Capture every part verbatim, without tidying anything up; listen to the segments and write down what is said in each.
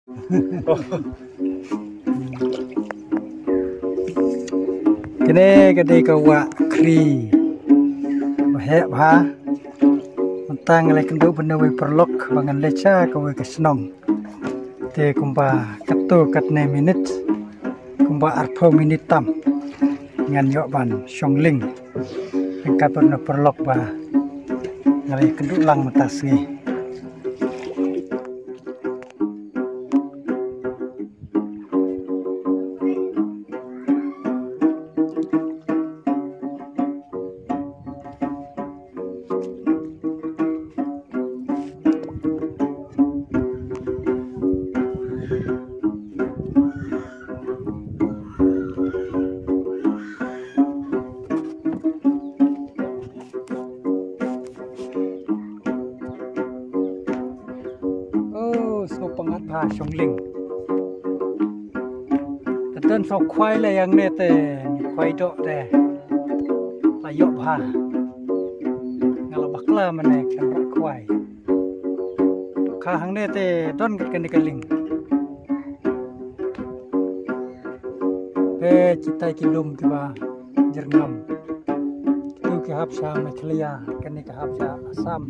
Kane ka dei ka wah khri ba heh bha. Mynta nga la ïakynduh bad uwei u paralok ba ngan leit sha kawei ka shnong. Te kumba katto katne minit, kumba arphew minit tam, ngan ïoh ban shong lieng ryngkat bad une u paralok ba nga la ïakynduh lang mynta sngi. Oh, sngewpyngngad bha shong lieng. Te don shuh khwai la ïa ngne te, khwai doh te. La ïoh bha. Nga la bakla mane ka rah khwai. Kha hangne te don kat kane ka lieng. Te chitai ki lum kiba jyrngam. Kitu ki hap sha Meghalaya, kane ka hap sha Assam.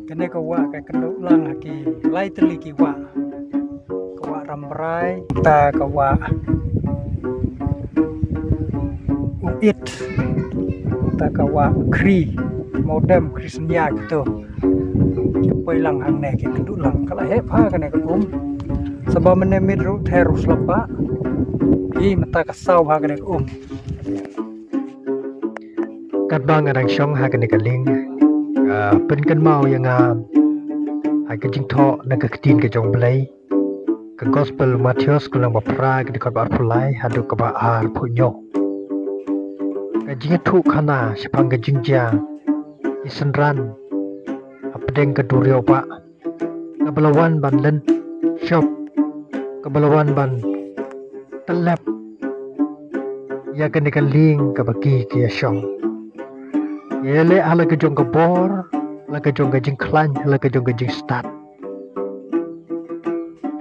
Kane ka wah ka kynduh lang ha ki lai tylli ki wah. Ka wah Rambrai, ta ka wah U It, ta ka wah Khri, Mawdem, Khrisnia kitu. Ki poi lang hangne ki kynduh lang. Ka la heh bha kane ka um. Saba mynne miet ruh ther ruh slap ba. Hi mynta ka saw bha kane ka um. Katba nga dang shong ha kane ka lieng, ka pynkynmaw ïa nga ha ka jingthoh na ka ktien ka jong U Blei. Ka Gospel Mathaios ka lynnong ba phra ka dkhot ba arphew lai haduh kaba arphew hynñiew. Ka jingïathuh khana shaphang ka jingjia ki synran hapdeng ka duriaw ba kaba la wan ban lynshop, kaba la wan ban tyllep ïa kane ka lieng kaba ki ki ïa shong. Ïa leh ha la ka jong ka bor, ha la ka jong ka jingkhlaiñ, ha la ka jong ka jingstad.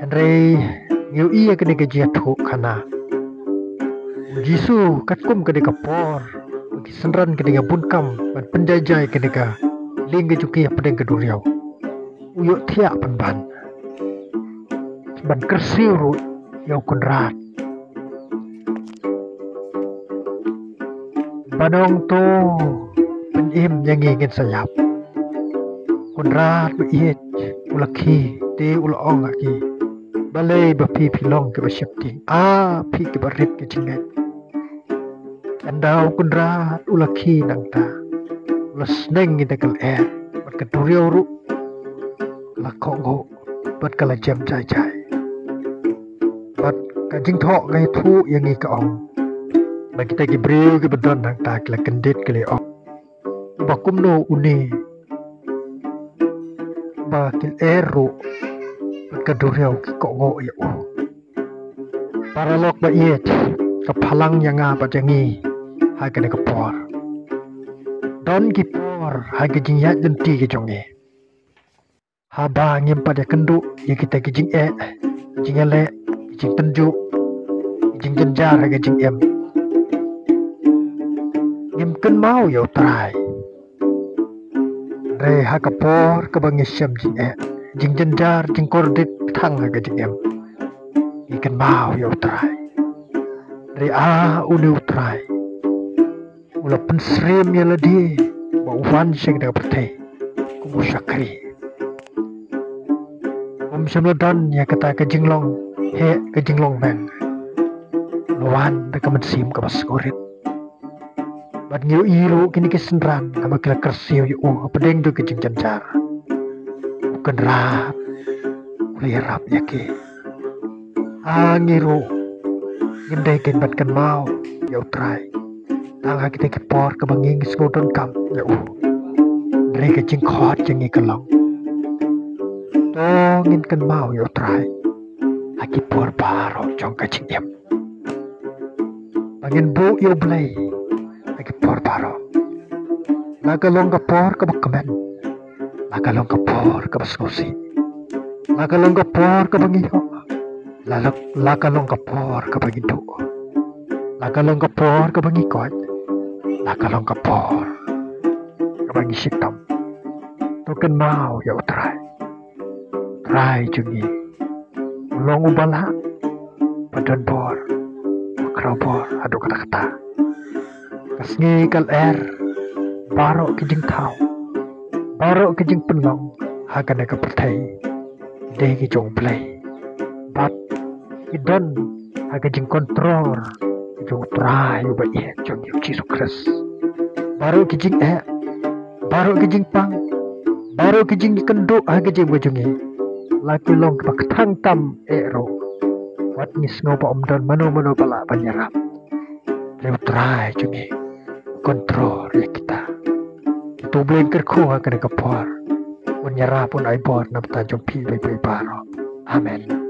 Hynrei ngi ïohi ïa kane ka jingïathuh khana. U Jisu katkum kane ka por ba ki synran kane ka bun kam ban pynjai jai kane ka lieng ka jong ki hapdeng ka duriaw. U ïohthiah pynban ban kyrsiew ruh ïa u Kynrad. Ban ong to, pynim ïa ngi ngin sa ïap. Kynrad ba ïeit u la khie te u la ong ha ki, balei ba phi phi long kiba sheptieng, a phi kiba rit ki jingngeit. Ynda u Kynrad u la khie nangta, u la sneng ïa ka lyer bad ka duriaw ruh ka la kohnguh bad ka la jem jai jai. Bad ka jingthoh ka ïathuh ïa ngi ka ong ba kita ki briew kiba don hangta ki la kyndit ki la ong, ba kumno une ba ki lyer ruh bad ka duriaw ki kohnguh ïa u. Paralok ba ïeit, ka phalang ïa nga bad ïa ngi ha kane ka por. Don ki por ha ka jingïaid lynti ka jong ngi haba ngim pat ïakynduh ïa kita ki jingeh, ki jingïaleh, ki jingtynjuh, ki jingjynjar ha ka jingim. Ngim kynmaw ïa U Trai. Hynrei ha ka por kaba ngi shem jingeh, jingjynjar, jingkordit thang ha ka jingim, ngi kynmaw ïa U Trai. Hynrei a une U Trai u la pynsyriem ïa lade ba u wan sha kane ka pyrthei kum u shakri. Um shym la don ïa kata ka jinglong heh ka jinglong beng. U la wan da ka mynsiem kaba sngewrit. Bad ngi ïohi ruh kine ki synran haba ki la kyrsiew ïa u hapdeng jong ka jingjynjar, u Kynrad u la ïarap ïa ki. Ha ngi ruh ngim dei kein ban kynmaw ïa U Trai tang ha kita ki por kaba ngi ngi sngewdonkam ïa u. Hynrei ka jingkhot jong ngi ka long, to ngin kynmaw ïa U Trai ha ki por baroh jong ka jingim. Ba ngin buh ïa U Blei ha ki por baroh. La ka long ka por kaba kmen, La ka long ka por kaba sngewsih. La ka long ka por kaba ngi ïoh. La, la, la ka long ka por kaba ngi duh. La ka long ka por kaba ngi koit. La ka long ka por kaba ngi shitom. To kynmaw ïa U Trai. Trai jong ngi u long uba lah, ba don bor, ba khraw bor haduh katta katta. Ka sngi ka lyer, baroh ki jingthaw, baroh ki jingpynlong ha kane ka pyrthei ki dei ki jong U Blei. Bad ki don ha ka jingkontrol jong U Trai uba ïeit jong ngi U Jisu Khrist. Baroh ki jingeh, baroh ki jingpang, baroh ki jingkynduh ha ka jingim ka jong ngi, la ki long kiba kthang tam eh ruh, wat ngi sngew ba ym don mano mano ba lah ban ïarap. Hynrei U Trai jong ngi u kontrol ïa kita. Kita U Blei un kyrkhu ha kane ka por, un ïarap, un ai bor na bynta jong phi bad phi baroh. Amen.